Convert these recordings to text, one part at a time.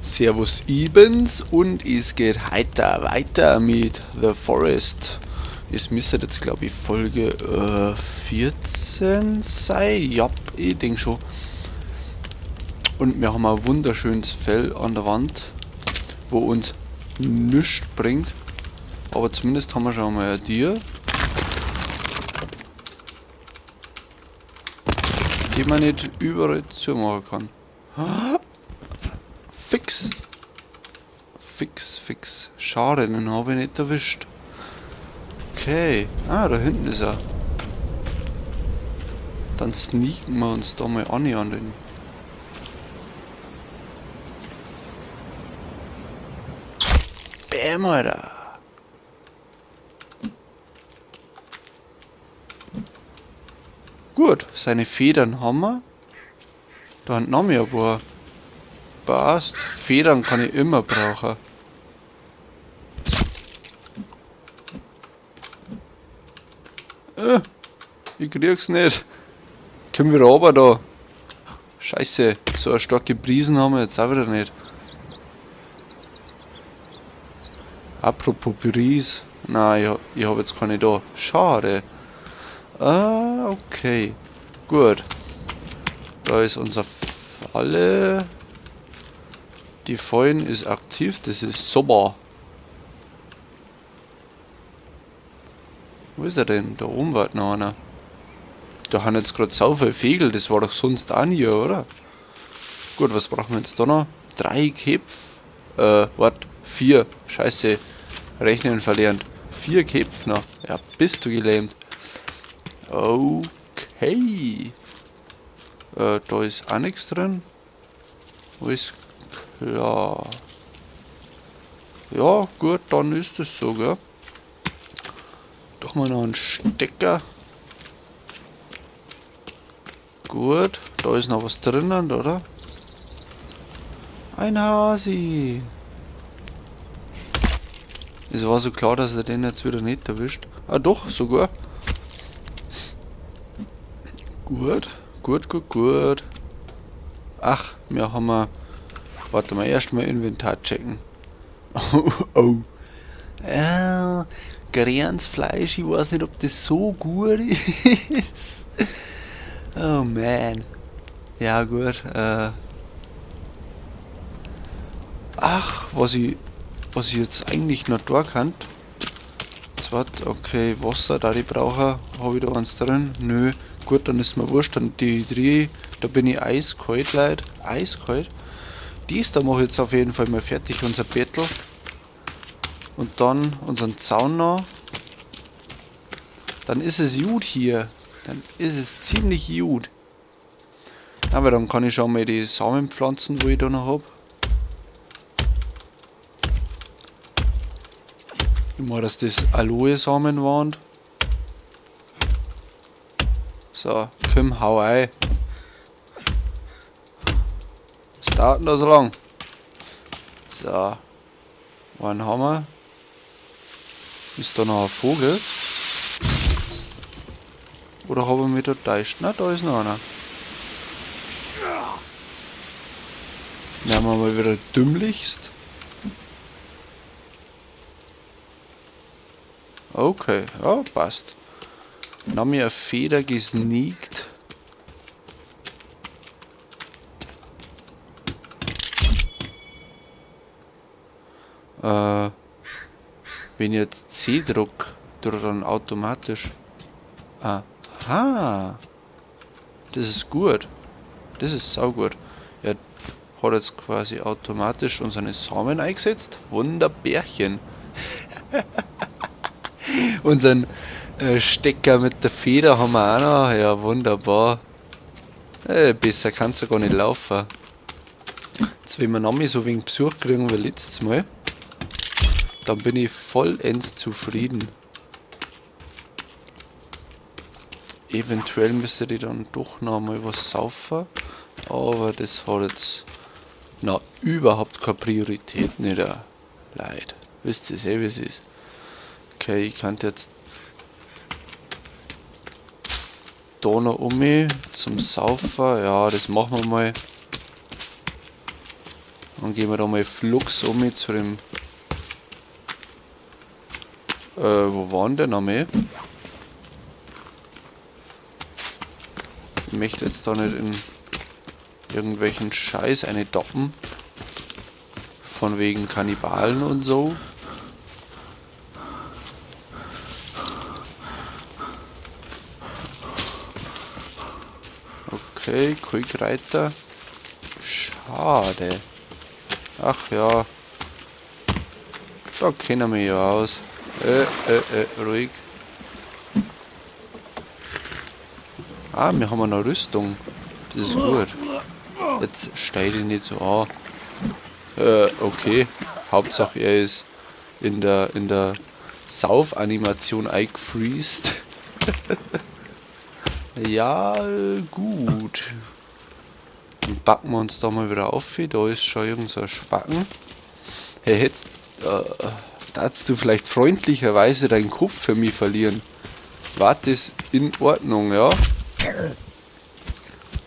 Servus Ibens und es geht heute weiter mit The Forest. Es müsste jetzt, glaube ich, Folge 14 sein. Ja, ich denke schon. Und wir haben ein wunderschönes Fell an der Wand, wo uns nichts bringt. Aber zumindest haben wir schon mal ein Tier, die man nicht überall zumachen kann. Fix! Fix, fix. Schade, den habe ich nicht erwischt. Okay. Ah, da hinten ist er. Dann sneaken wir uns da mal an den. Bäm, Alter. Gut, seine Federn haben wir. Da hinten haben wir ein paar. Passt. Federn kann ich immer brauchen. Ich krieg's nicht. Kommen wir runter da. Scheiße, so eine starke Brisen haben wir jetzt auch wieder nicht. Apropos Brise. Nein, ich hab jetzt keine da. Schade. Ah, okay. Gut. Da ist unser Falle. Die Fallen ist aktiv, das ist super. Wo ist er denn? Da oben war noch einer. Da haben jetzt grad sau viele Vögel, das war doch sonst auch nie, oder? Gut, was brauchen wir jetzt da noch? 3 Köpfe. Warte, 4. Scheiße. Rechnen verlernt. 4 Köpfe noch. Ja, bist du gelähmt. Okay. Da ist auch nichts drin. Alles klar. Ja, gut, dann ist es so, gell? Doch mal noch einen Stecker. Gut, da ist noch was drinnen, oder? Ein Hasi. Es war so klar, dass er den jetzt wieder nicht erwischt. Ah doch, sogar. Gut, gut, gut, gut. Ach, wir haben mal... Warte mal, erstmal Inventar checken. Oh, oh. Grünes Fleisch, ich weiß nicht, ob das so gut ist. Oh man. Ja gut. Ach, was ich jetzt eigentlich noch da kann. Zwar, okay, Wasser, da ich brauche, hab ich da eins drin? Nö. Gut, dann ist mir wurscht, dann die drei, da bin ich eiskalt, Leute. Eiskalt. Dies da mache ich jetzt auf jeden Fall mal fertig, unser Bettel. Und dann unseren Zaun noch. Dann ist es gut hier. Dann ist es ziemlich gut. Aber dann kann ich schon mal die Samen pflanzen, wo ich da noch hab. Ich meine, dass das Aloe-Samen waren. So, komm, hau ein. Es dauert noch so lang. So. Wann haben wir? Ist da noch ein Vogel? Oder habe ich mich da täuscht? Na, da ist noch einer. Nehmen wir mal wieder dümmlichst. Okay, ja, passt. Dann haben wir eine Feder gesneakt. Wenn ich jetzt C druck, tut er dann automatisch. Aha. Das ist gut. Das ist saugut. Er hat jetzt quasi automatisch unsere Samen eingesetzt. Wunderbärchen. Unseren Stecker mit der Feder haben wir auch noch. Ja, wunderbar. Besser kann's ja gar nicht laufen. Jetzt, wenn wir noch mal so wenig Besuch kriegen wie letztes Mal, dann bin ich vollends zufrieden. Eventuell müsste ich dann doch noch mal was saufen. Aber das hat jetzt noch überhaupt keine Priorität, nicht, Leute. Wisst ihr eh, wie es ist. Okay, ich kann jetzt da noch um mich zum Saufen. Ja, das machen wir mal. Dann gehen wir da mal flugs um mit zu dem... wo waren der nochmal? Ich möchte jetzt da nicht in irgendwelchen Scheiß eine doppen. Von wegen Kannibalen und so. Okay, Quickreiter. Schade. Ach ja. Da kennen wir ja aus. Ruhig. Ah, wir haben noch Rüstung. Das ist gut. Jetzt stell dich nicht so an. Okay. Hauptsache er ist in der Sauf-Animation eingefriest. Ja, gut. Dann packen wir uns da mal wieder auf. Da ist schon irgend so ein Spacken. Hey, jetzt darfst du vielleicht freundlicherweise deinen Kopf für mich verlieren. War das in Ordnung, ja?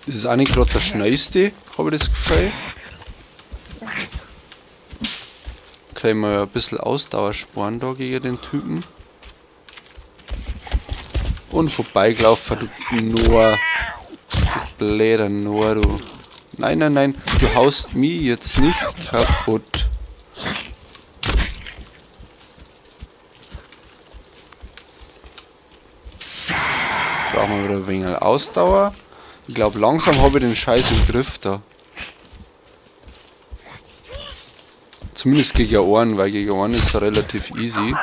Das ist auch nicht gerade der schnellste, habe ich das Gefühl. Können wir ein bisschen Ausdauer sparen da gegen den Typen. Und vorbeigelaufen, du Noah. Du blöder Noah, du. Nein, nein, nein, du haust mich jetzt nicht kaputt. Brauchen wir wieder ein wenig Ausdauer. Ich glaub, langsam hab ich den Scheiß im Griff da. Zumindest gegen einen, weil gegen einen ist er relativ easy.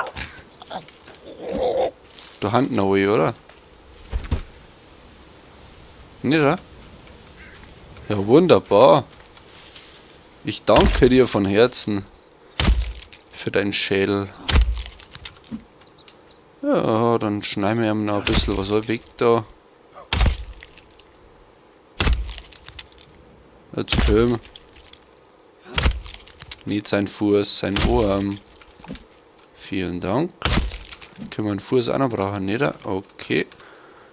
Da hinten noch einen, oder? Nicht, oder? Ja, wunderbar. Ich danke dir von Herzen für deinen Schädel. Ja, dann schneiden wir ihm noch ein bisschen was weg da. Jetzt komm. Nicht sein Fuß, sein Arm. Vielen Dank. Können wir einen Fuß auch noch brauchen, nicht? Okay.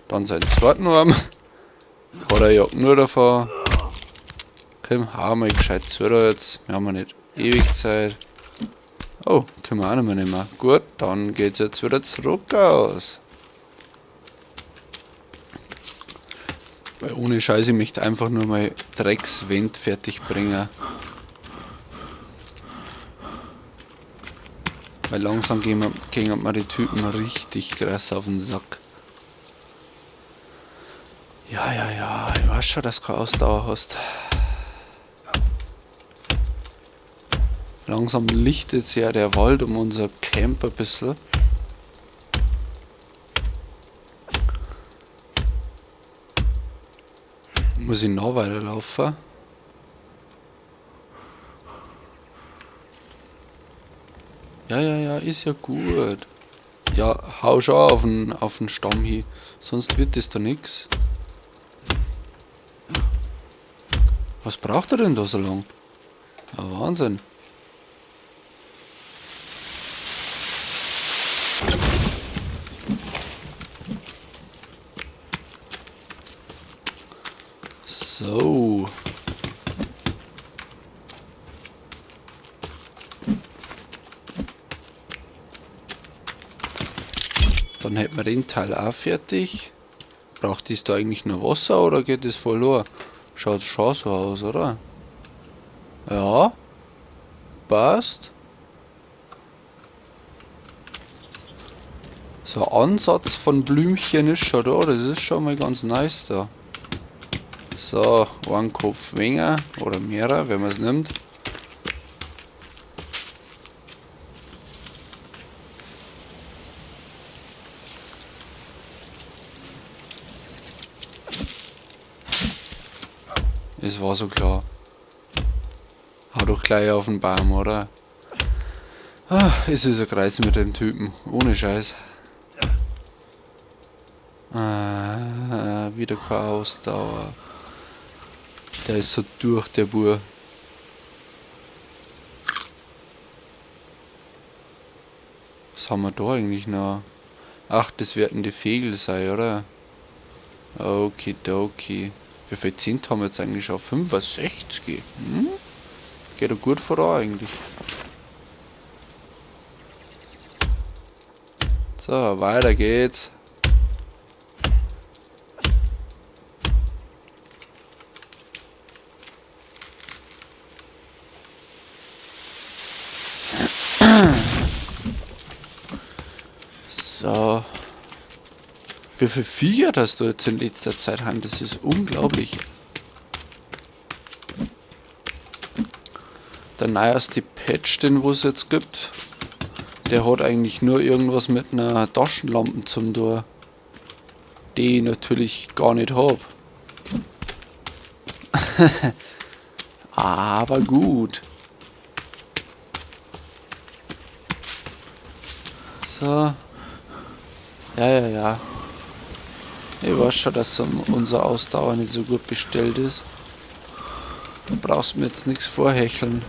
Dann seinen zweiten Arm. Hat er ja nur davon. Komm, hau mal gescheit zu da jetzt. Wir haben ja nicht ewig Zeit. Oh, können wir auch noch mal nehmen. Gut, dann geht's jetzt wieder zurück aus. Weil ohne Scheiße, ich möchte einfach nur mal Dreckswind fertig bringen. Weil langsam gehen mir die Typen richtig krass auf den Sack. Ja, ja, ja, ich weiß schon, dass du keine Ausdauer hast. Langsam lichtet sich ja der Wald um unser Camp ein bisschen. Muss ich noch weiterlaufen? Ja, ja, ja, ist ja gut. Ja, hau schon auf den Stamm hin. Sonst wird das da nix. Was braucht er denn da so lang? Ja, Wahnsinn. So. Dann hätten wir den Teil auch fertig. Braucht es da eigentlich nur Wasser oder geht das verloren? Schaut schon so aus, oder? Ja. Passt. So ein Ansatz von Blümchen ist schon da. Das ist schon mal ganz nice da. So, ein Kopf weniger oder mehrer, wenn man's nimmt. Es war so klar. Hau doch gleich auf den Baum, oder? Ah, es ist ein Kreis mit dem Typen. Ohne Scheiß. Ah, wieder keine Ausdauer. Der ist so durch, der Bub. Was haben wir da eigentlich noch? Ach, das werden die Vögel sein, oder? Okidoki. Wie viel Zehnt haben wir jetzt eigentlich schon? 65? Hm? Geht doch gut voran eigentlich. So, weiter geht's. So. Wie viel Viecher das du jetzt in letzter Zeit haben, das ist unglaublich. Der neueste Patch, den wo es jetzt gibt, der hat eigentlich nur irgendwas mit einer Taschenlampe zum Tor, die ich natürlich gar nicht hab. Aber gut. So. Ja, ja, ja. Ich weiß schon, dass unser Ausdauer nicht so gut bestellt ist. Du brauchst mir jetzt nichts vorhecheln.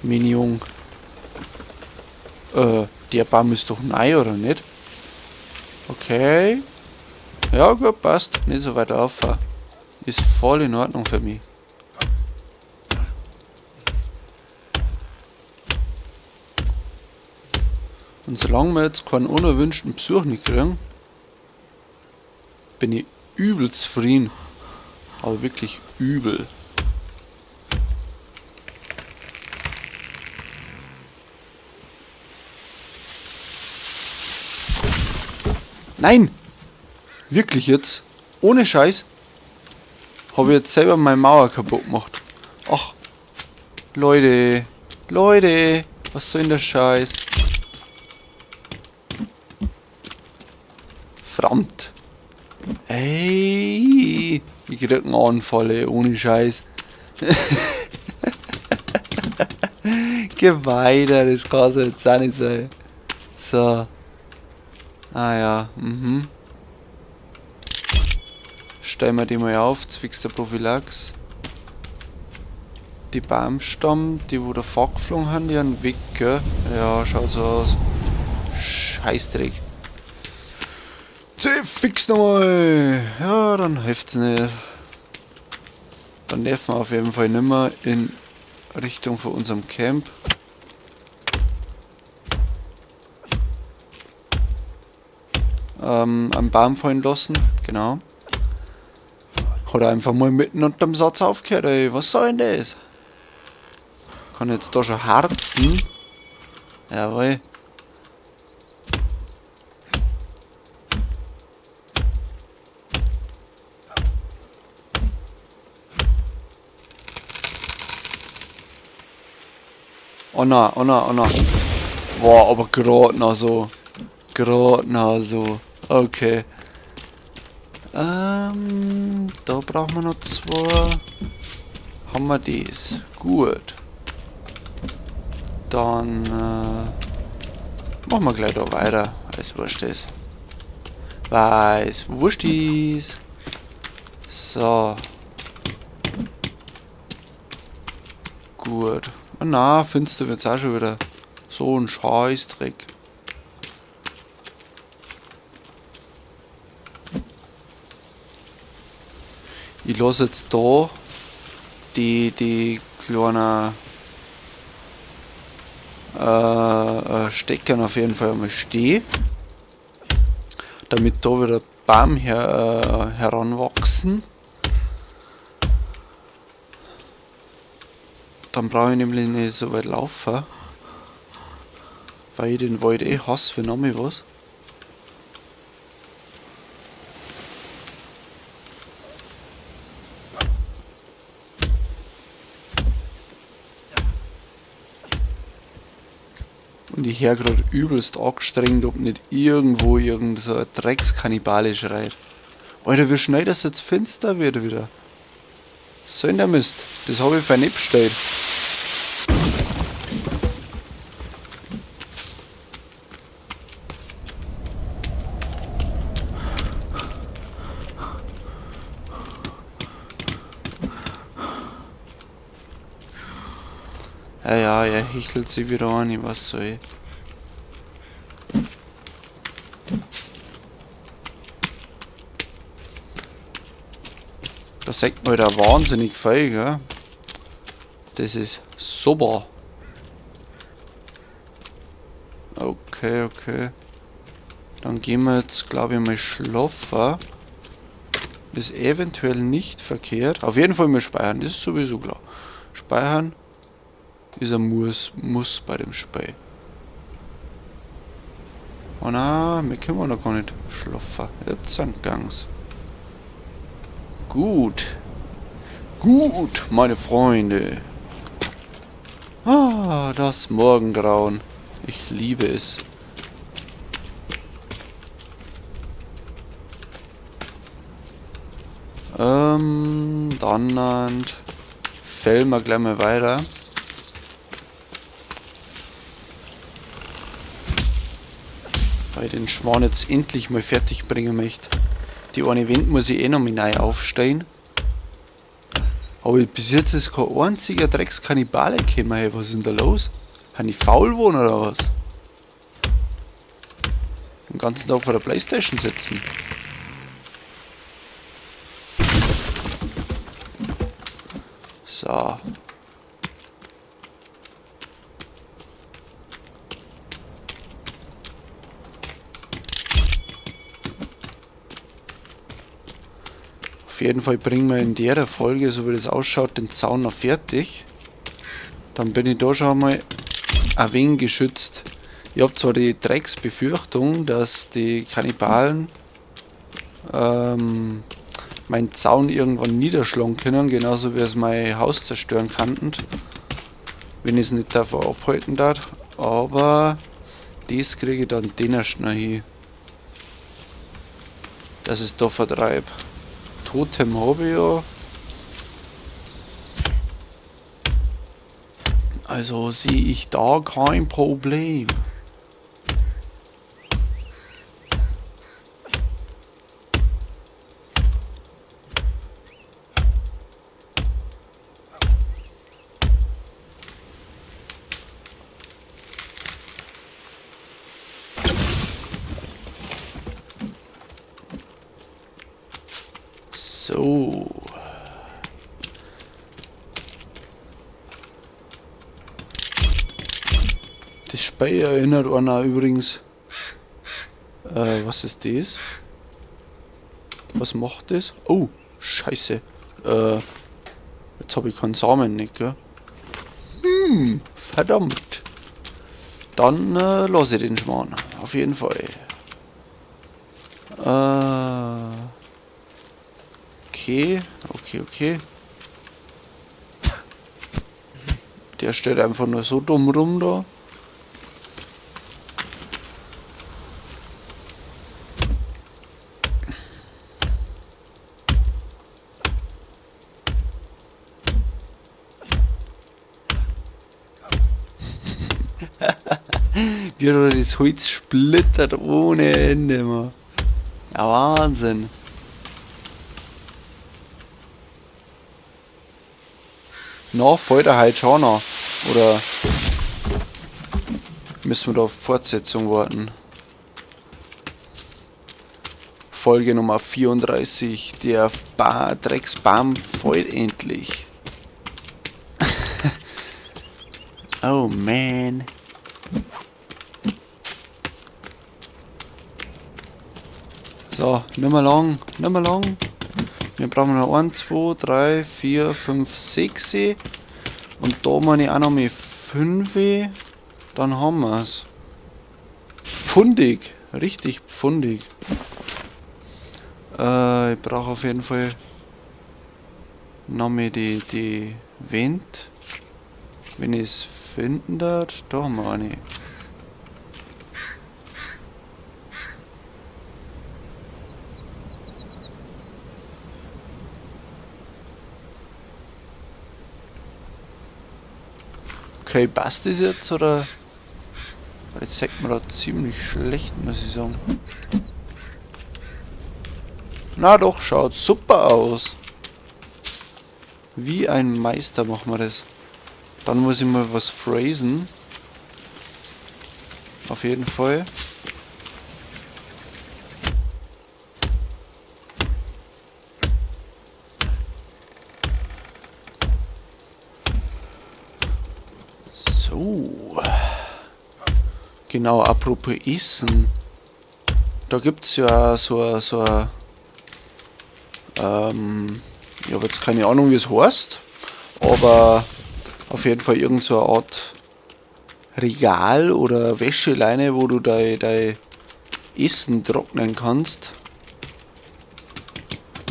Mein Jung. Der Baum ist doch neu, oder nicht? Okay. Ja, gut, passt. Nicht so weit auf. Ist voll in Ordnung für mich. Und solange wir jetzt keinen unerwünschten Besuch nicht kriegen, bin ich übel zufrieden. Aber wirklich übel. Nein! Wirklich jetzt? Ohne Scheiß? Habe ich jetzt selber meine Mauer kaputt gemacht. Ach, Leute, Leute, was soll denn der Scheiß? Verdammt. Ey, ich krieg einen Anfall, ey, ohne Scheiß. Geh weiter, das kann so jetzt auch nicht sein. So. Ah ja, mhm. Stellen wir die mal auf, zwecks der Prophylax. Die Baumstamm, die wo da vorgeflogen haben, die haben weg, gell? Ja, schaut so aus. Scheißdreck. Fix nochmal! Ja, dann hilft's nicht. Dann dürfen wir auf jeden Fall nimmer in Richtung von unserem Camp. Am Baum fallen lassen, genau. Hat er einfach mal mitten unterm Satz aufgehört, ey. Was soll denn das? Kann jetzt da schon harzen. Jawohl. Oh na, oh na, oh na. Boah, aber grad noch so. Grad noch so. Okay. Da brauchen wir noch zwei. Haben wir das. Gut. Dann machen wir gleich da weiter. Weil's wurscht ist. Weil's wurscht ist. So. Gut. Oh na, finster wird's auch schon wieder. So ein Scheißdreck. Ich lass jetzt da die kleinen Steckern auf jeden Fall einmal stehen, damit da wieder Baum heranwachsen. Dann brauche ich nämlich nicht so weit laufen, weil ich den Wald eh hasse für noch mal was. Und ich hör grad übelst angestrengt, ob nicht irgendwo irgend so ein Dreckskannibale schreit. Alter, wie schnell das jetzt finster wird wieder. So in der Mist. Das hab ich für nicht bestellt. Ja, ja, er hechelt sich wieder an, ich weiß so eh. Da sagt man wieder wahnsinnig viel, gell? Das ist super. Okay, okay. Dann gehen wir jetzt, glaube ich, mal schlafen. Ist eventuell nicht verkehrt. Auf jeden Fall mal speichern, das ist sowieso klar. Speichern ist ein Muss bei dem Spiel. Oh nein, wir können noch gar nicht schlafen. Jetzt sind Gangs. Gut. Gut, meine Freunde. Ah, das Morgengrauen. Ich liebe es. Dann fällen wir gleich mal weiter. Weil ich den Schwan jetzt endlich mal fertig bringen möchte. Die eine Wand muss ich eh noch mal neu aufstellen. Aber bis jetzt ist kein einziger Dreckskannibale gekommen. Hey, was ist denn da los? Haben die faul geworden oder was? Den ganzen Tag vor der Playstation sitzen. So. Auf jeden Fall bringen wir in der Folge, so wie das ausschaut, den Zaun noch fertig. Dann bin ich da schon einmal ein wenig geschützt. Ich hab zwar die Drecksbefürchtung, dass die Kannibalen meinen Zaun irgendwann niederschlagen können, genauso wie es mein Haus zerstören könnten, wenn ich es nicht davor abhalten darf. Aber das kriege ich dann den erst noch hin, dass ich es da vertreibe. Totem habe ich ja. Also sehe ich da kein Problem. So. Das Spiel erinnert einer übrigens. Was ist das? Was macht das? Oh, scheiße. Jetzt hab ich keinen Samen nicht, gell? Verdammt. Dann lass ich den Schmarrn. Auf jeden Fall. Okay, okay, okay. Der steht einfach nur so dumm rum da. Wie er das Holz splittert ohne Ende, Mann. Ja, Wahnsinn. Na, fällt er heute schon noch? Oder müssen wir da auf Fortsetzung warten? Folge Nummer 34. Der Drecksbaum fällt endlich. Oh man. So, nimmer lang, nimmer lang. Wir brauchen noch 1, 2, 3, 4, 5, 6. Und da meine ich auch noch mit 5. Dann haben wir's. Pfundig. Richtig pfundig. Ich brauche auf jeden Fall noch mehr die Wind. Wenn ich's finden darf, da haben wir eine. Okay, passt das jetzt oder? Jetzt sieht man da ziemlich schlecht, muss ich sagen. Na doch, schaut super aus. Wie ein Meister machen wir das. Dann muss ich mal was phrasen. Auf jeden Fall. So. Genau, apropos Essen. Da gibt's ja so ein ich habe jetzt keine Ahnung, wie es heißt, aber auf jeden Fall irgend so eine Art Regal oder Wäscheleine, wo du dein Essen trocknen kannst.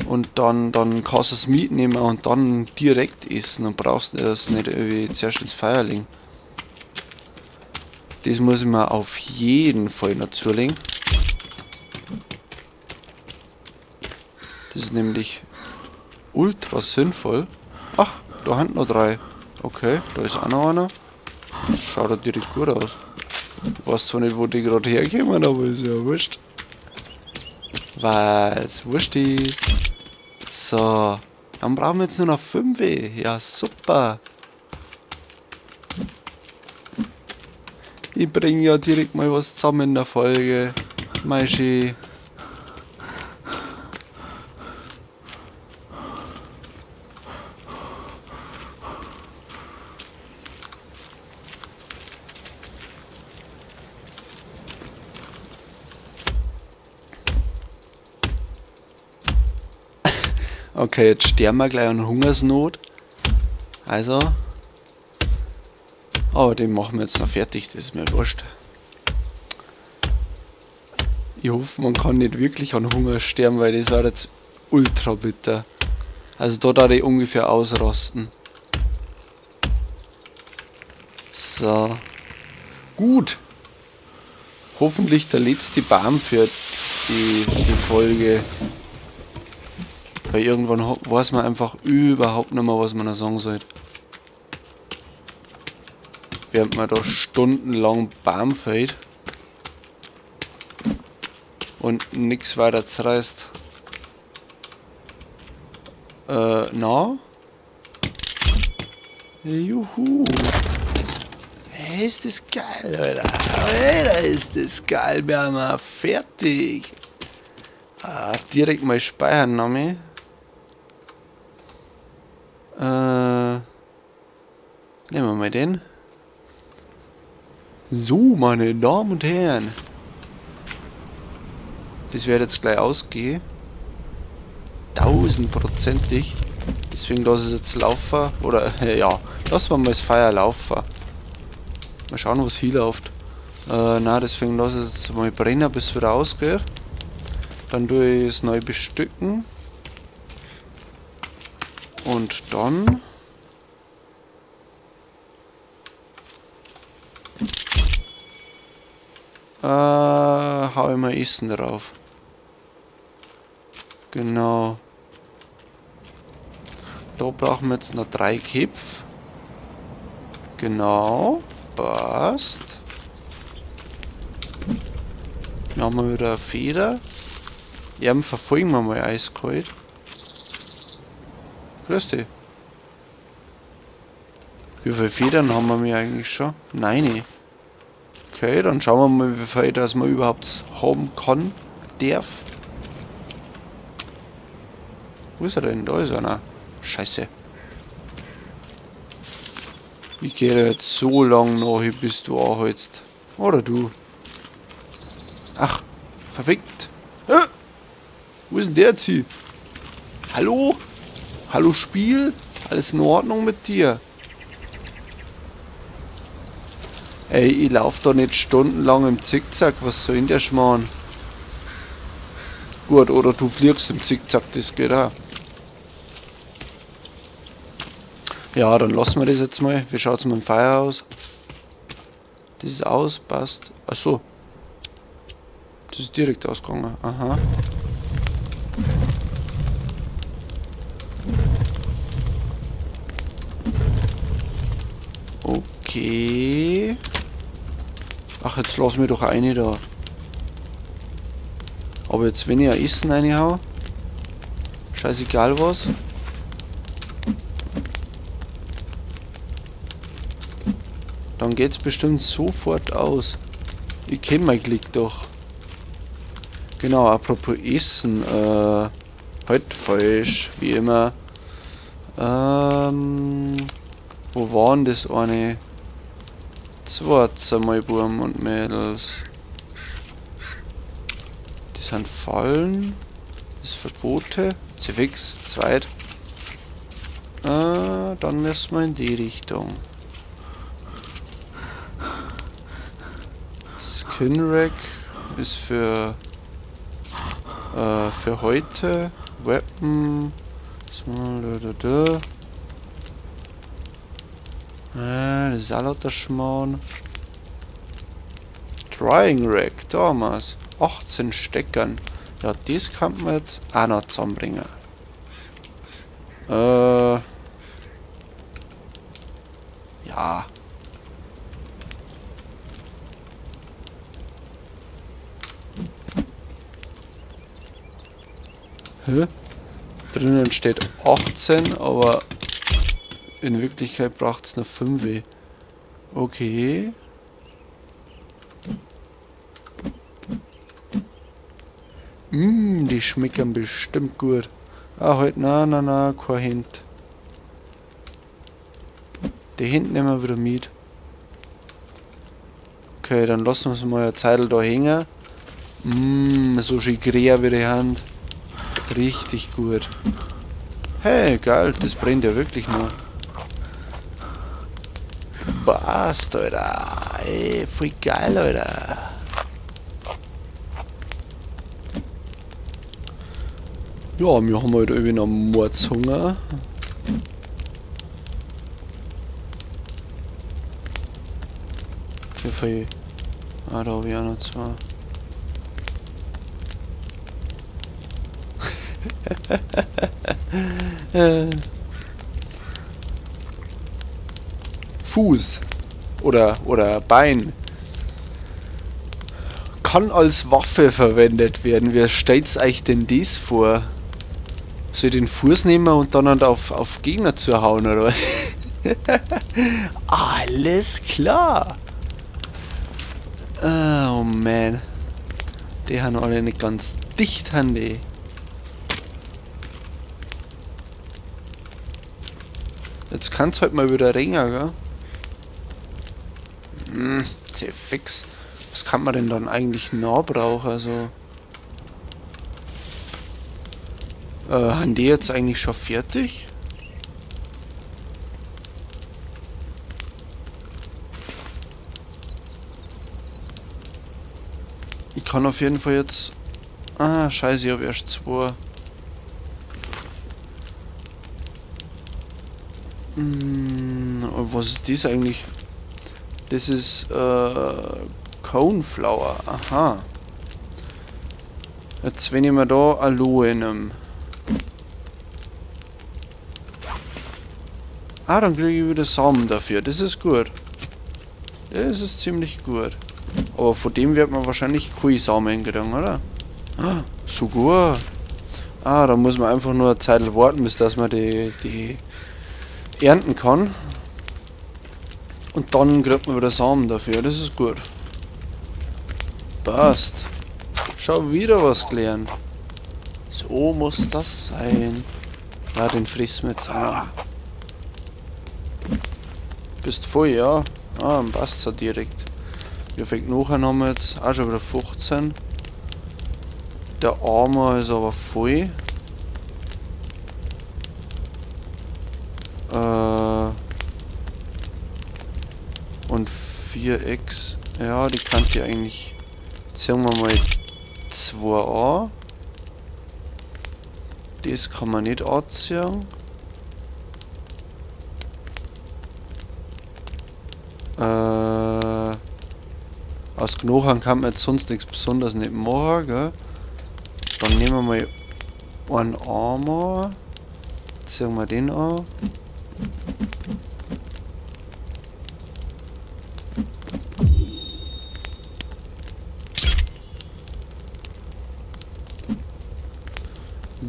Und dann kannst du es mitnehmen und dann direkt essen und brauchst es nicht irgendwie zuerst ins Feuer legen. Das muss ich mir auf jeden Fall noch zulegen. Das ist nämlich ultra sinnvoll. Ach, da haben noch 3. Okay, da ist auch noch einer. Das schaut ja direkt gut aus. Ich weiß zwar nicht, wo die gerade herkommen, aber ist ja wurscht. Weil's wurscht ist. So, dann brauchen wir jetzt nur noch 5. Ja, super. Ich bringe ja direkt mal was zusammen in der Folge. Meischi. Okay, jetzt sterben wir gleich an Hungersnot. Also. Aber den machen wir jetzt noch fertig, das ist mir wurscht. Ich hoffe, man kann nicht wirklich an Hunger sterben, weil das war jetzt ultra bitter. Also da darf ich ungefähr ausrasten. So. Gut. Hoffentlich der letzte Baum für die Folge. Weil irgendwann weiß man einfach überhaupt nicht mehr, was man da sagen soll. Während man da stundenlang Baum fällt und nix weiter zerreißt. Na? Juhu! Hey, ist das geil, Alter! Alter, ist das geil! Wir haben auch fertig! Ah, direkt mal speichern, Nami. Nehmen wir mal den. So, meine Damen und Herren. Das wird jetzt gleich ausgehen. 1000-prozentig. Deswegen lasse ich es jetzt laufen. Oder, ja, lassen wir mal das Feuer laufen. Mal schauen, was hier läuft. Na, deswegen lasse ich es jetzt mal brennen, bis es wieder ausgeht. Dann tue ich es neu bestücken. Und dann hau ich mal Essen drauf. Genau. Da brauchen wir jetzt noch 3 Köpfe. Genau. Passt. Dann haben wir wieder eine Feder. Ja, verfolgen wir mal eiskalt. Grüß dich. Wie viele Federn haben wir mir eigentlich schon? 9. Okay, dann schauen wir mal, wie viel das man überhaupt haben kann, darf. Wo ist er denn? Da ist einer. Scheiße. Ich gehe jetzt so lang nach, bis du anhältst. Oder du. Ach, verfickt. Wo ist denn der jetzt hin? Hallo? Hallo Spiel? Alles in Ordnung mit dir? Ey, ich lauf da nicht stundenlang im Zickzack. Was soll denn der Schmarrn? Gut, oder du fliegst im Zickzack, das geht auch. Ja, dann lassen wir das jetzt mal. Wie schaut's mit dem Feuer aus? Das ist aus, passt. Achso. Das ist direkt ausgegangen. Aha. Okay. Ach, jetzt lass mich doch eine da. Aber jetzt, wenn ich ein Essen reinhau, scheißegal was. Dann geht's bestimmt sofort aus. Ich kenn mein Glück doch. Genau, apropos Essen. Halt falsch, wie immer. Wo war denn das eine? Jetzt wart's einmal, Buam und Mädels. Die sind Fallen. Das ist Verbote. Zifix, zweit. Dann müssen wir in die Richtung. Skinrack ist für heute. Weapon. Das ist auch lauter Schmarrn. Drying Rack, damals. 18 Steckern. Ja, das kann man jetzt auch noch zusammenbringen. Ja. Hä? Drinnen steht 18, aber in Wirklichkeit braucht's nur 5. Okay. Die schmecken bestimmt gut. Ah, halt, na, na, na, kein Hint. Die hinten nehmen wir wieder mit. Okay, dann lassen wir es mal eine Zeitl da hängen. So schön grä wie die Hand. Richtig gut. Hey, geil, das brennt ja wirklich noch. Passt, Alter. Ey, voll geil, Alter. Ja, wir haben halt irgendwie noch Mordshunger. Wie viel? Ah, da hab ich auch noch zwei. Fuß oder Bein kann als Waffe verwendet werden. Wie stellt's euch denn das vor? Soll ich den Fuß nehmen und dann halt auf Gegner zu hauen, oder was? Alles klar! Oh man. Die haben alle nicht ganz dicht, haben die. Jetzt kann's halt mal wieder regnen, gell? Sehr fix. Was kann man denn dann eigentlich noch brauchen? Also, haben die jetzt eigentlich schon fertig? Ich kann auf jeden Fall jetzt... Ah, scheiße, ich hab erst 2. Was ist das eigentlich? Das ist Coneflower. Aha. Jetzt, wenn ich mir da Aloe nehme. Ah, dann kriege ich wieder Samen dafür. Das ist gut. Das ist ziemlich gut. Aber von dem wird man wahrscheinlich keine Samen kriegen, oder? Ah, sogar. Ah, da muss man einfach nur eine Zeit warten, bis dass man die ernten kann. Und dann kriegt man wieder Samen dafür. Das ist gut. Passt. Schau, wieder was gelernt. So muss das sein. Ja, den fressen wir jetzt auch noch. Bist voll, ja? Ah, dann passt's ja direkt. Wie viel Knochen haben wir jetzt? Auch schon wieder 15. Der Armor ist aber voll. Und 4x. Ja, die kann ich eigentlich. Ziehen wir mal 2 an. Das kann man nicht anziehen. Aus Knochen kann man jetzt sonst nichts Besonderes nicht machen, gell? Dann nehmen wir mal einen Armor. Ziehen wir den an.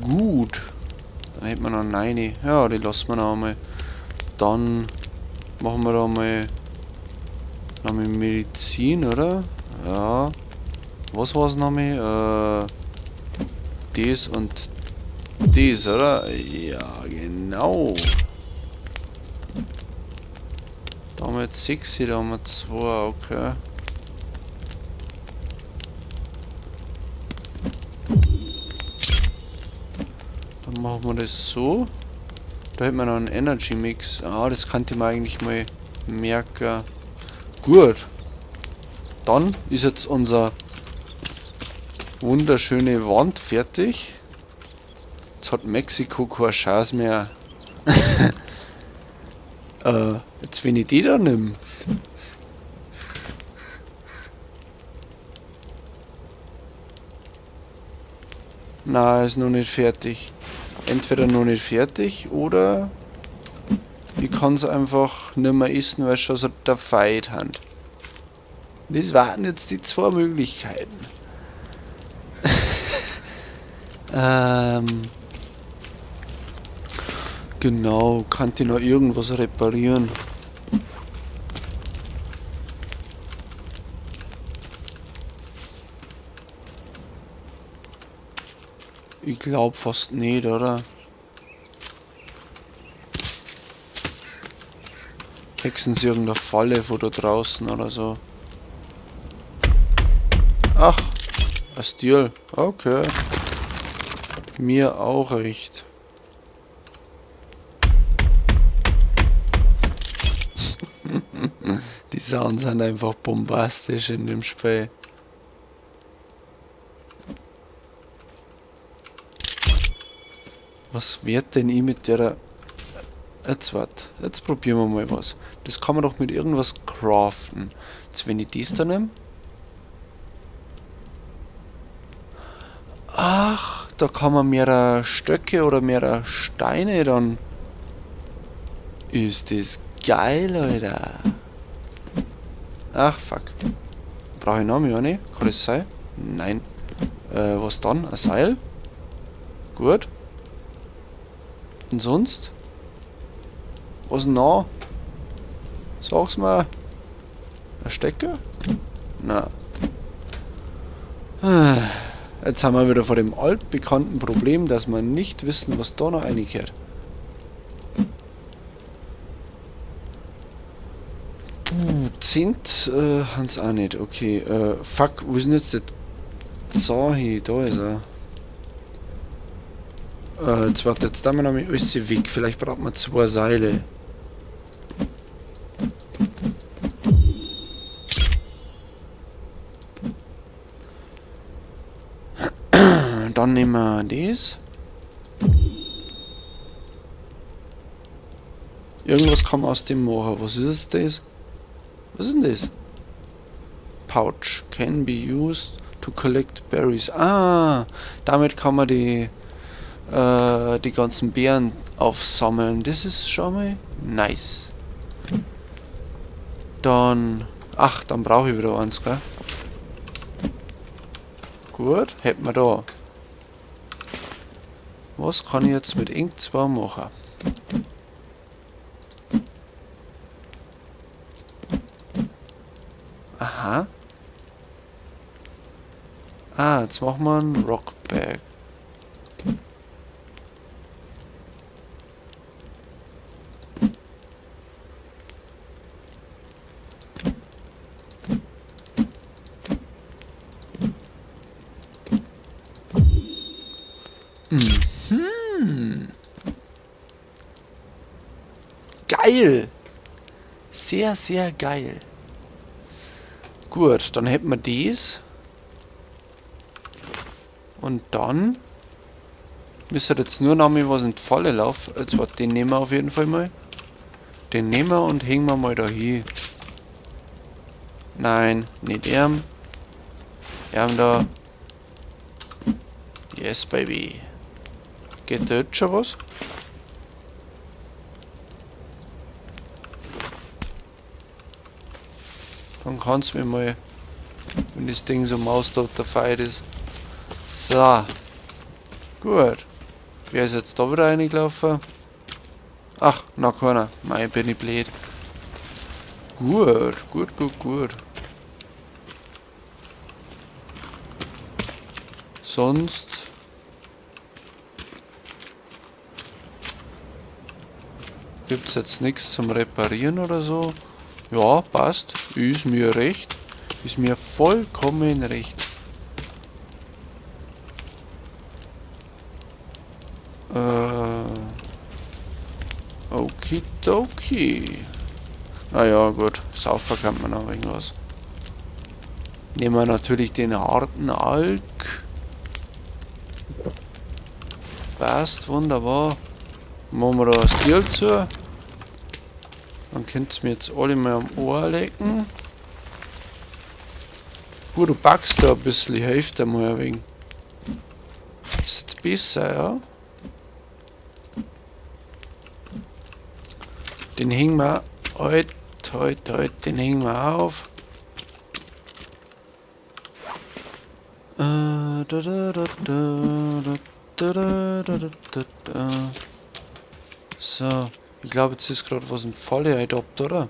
Gut. Dann hätten wir noch 9. Ja, die lassen wir noch einmal. Dann machen wir da mal noch mal Medizin, oder? Ja. Was war's noch mal? Das und das, oder? Ja, genau. Da haben wir jetzt 6, da haben wir 2, okay. Dann machen wir das so. Da hätten wir noch einen Energy Mix. Ah, das könnte man eigentlich mal merken. Gut. Dann ist jetzt unser wunderschöne Wand fertig. Jetzt hat Mexiko keine Chance mehr. Jetzt wenn ich die da nehme. Na, ist noch nicht fertig. Entweder noch nicht fertig oder ich kann's einfach nicht mehr essen, weil es schon so der Feind hat. Das waren jetzt die zwei Möglichkeiten. Genau, kann ich noch irgendwas reparieren? Ich glaub fast nicht, oder? Hexen sie irgendeine Falle vor da draußen oder so. Ach, ein Stil. Okay. Mir auch recht. Die Sounds sind einfach bombastisch in dem Spiel. Was wird denn ich mit der... Jetzt wart, jetzt probieren wir mal was. Das kann man doch mit irgendwas craften. Jetzt wenn ich das da nehme. Ach, da kann man mehrere Stöcke oder mehrere Steine dann. Ist das geil, Alter. Ach, fuck. Brauche ich noch mehr, ne? Kann das sein? Nein. Was dann? Ein Seil? Gut. Und sonst? Was denn noch? Sag's mal. Ein Stecker? Na. Jetzt haben wir wieder vor dem altbekannten Problem, dass wir nicht wissen, was da noch reingehört. 10 haben's auch nicht. Okay, fuck, wo ist denn jetzt der Zahi? Da ist er. Jetzt warte, jetzt da wir noch mal alles weg. Vielleicht braucht man 2 Seile. Dann nehmen wir das. Irgendwas kam aus dem machen. Was ist das? Was ist denn das? Pouch can be used to collect berries. Ah, damit kann man die ganzen Beeren aufsammeln. Das ist schon mal nice. Dann, ach, dann brauche ich wieder eins, gell? Gut, hätten wir da. Was kann ich jetzt mit Ink 2 machen? Aha. Ah, jetzt machen wir einen Rockbag. Geil! Sehr, sehr geil. Gut, dann hätten wir dies. Und dann müsste jetzt nur noch mal was in die Falle laufen. Jetzt warte, den nehmen wir auf jeden Fall mal. Den nehmen wir und hängen wir mal da hin. Nein, nicht er. Er da. Yes, baby. Geht da jetzt schon was? Dann kannst du mir mal, wenn das Ding so maustot der Feind ist. So. Gut. Wer ist jetzt da wieder reingelaufen? Ach, na keiner. Mei, bin ich blöd. Gut, gut, gut, gut. Sonst gibt's jetzt nichts zum Reparieren oder so. Ja, passt. Ist mir recht. Ist mir vollkommen recht. Okidoki. Ah ja, gut. Saufen kann man noch irgendwas. Nehmen wir natürlich den harten Alk. Passt, wunderbar. Machen wir da ein Stil zu. Dann könnt ihr mir jetzt alle mal am Ohr lecken. Gut, du backst da ein bisschen, hilft dir mal ein wenig. Ist jetzt besser, ja? Den hängen wir halt, den hängen wir auf. So, ich glaube, jetzt ist gerade was im Falle eingetappt, oder?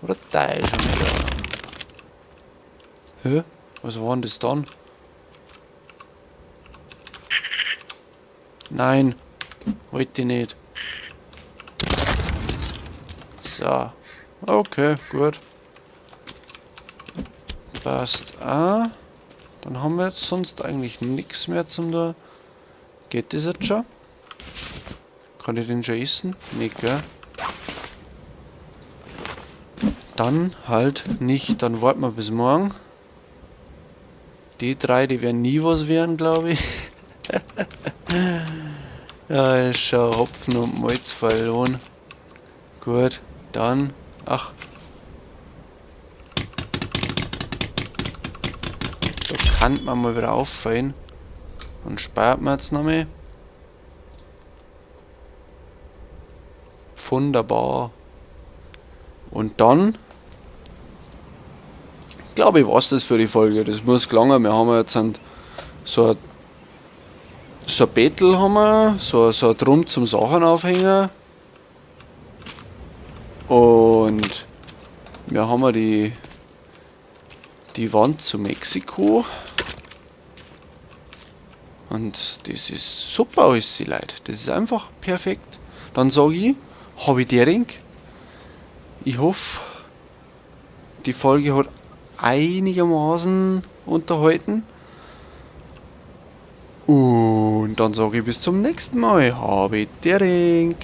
Oder da ist schon wieder. Hä? Was war denn das dann? Nein, wollte ich nicht. So, okay, gut. Passt auch. Dann haben wir jetzt sonst eigentlich nichts mehr zum da. Geht das jetzt schon? Kann ich den schon essen? Nee, gell? Dann halt nicht. Dann warten wir bis morgen. Die drei, die werden nie was werden, glaube ich. Ja, ist schon Hopfen und Malz verloren. Gut, dann. Ach. Da kann man mal wieder auffallen. Und spart man jetzt nochmal. Wunderbar. Und dann glaube ich, war's das für die Folge. Das muss gelangen. Wir haben jetzt so ein Bettel haben wir, so ein Drum zum Sachen aufhängen. Und wir haben die Wand zu Mexiko. Und das ist super alles, Leute. Das ist einfach perfekt. Dann sage ich, habe ich die. Ich hoffe, die Folge hat einigermaßen unterhalten. Und dann sage ich bis zum nächsten Mal. Habe die Ring.